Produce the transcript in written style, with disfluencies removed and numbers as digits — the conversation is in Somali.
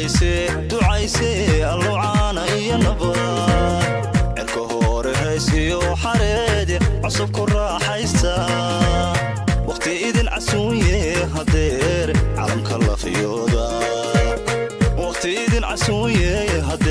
Ducayse, ducayse, allocaana iyo nabad. Cirka hore haysiyo xareedi cusub ku raaxaysta. Wakhti idin casuunye hadeer calamka lafiyooda. Wakhti idin casuunye hadeer.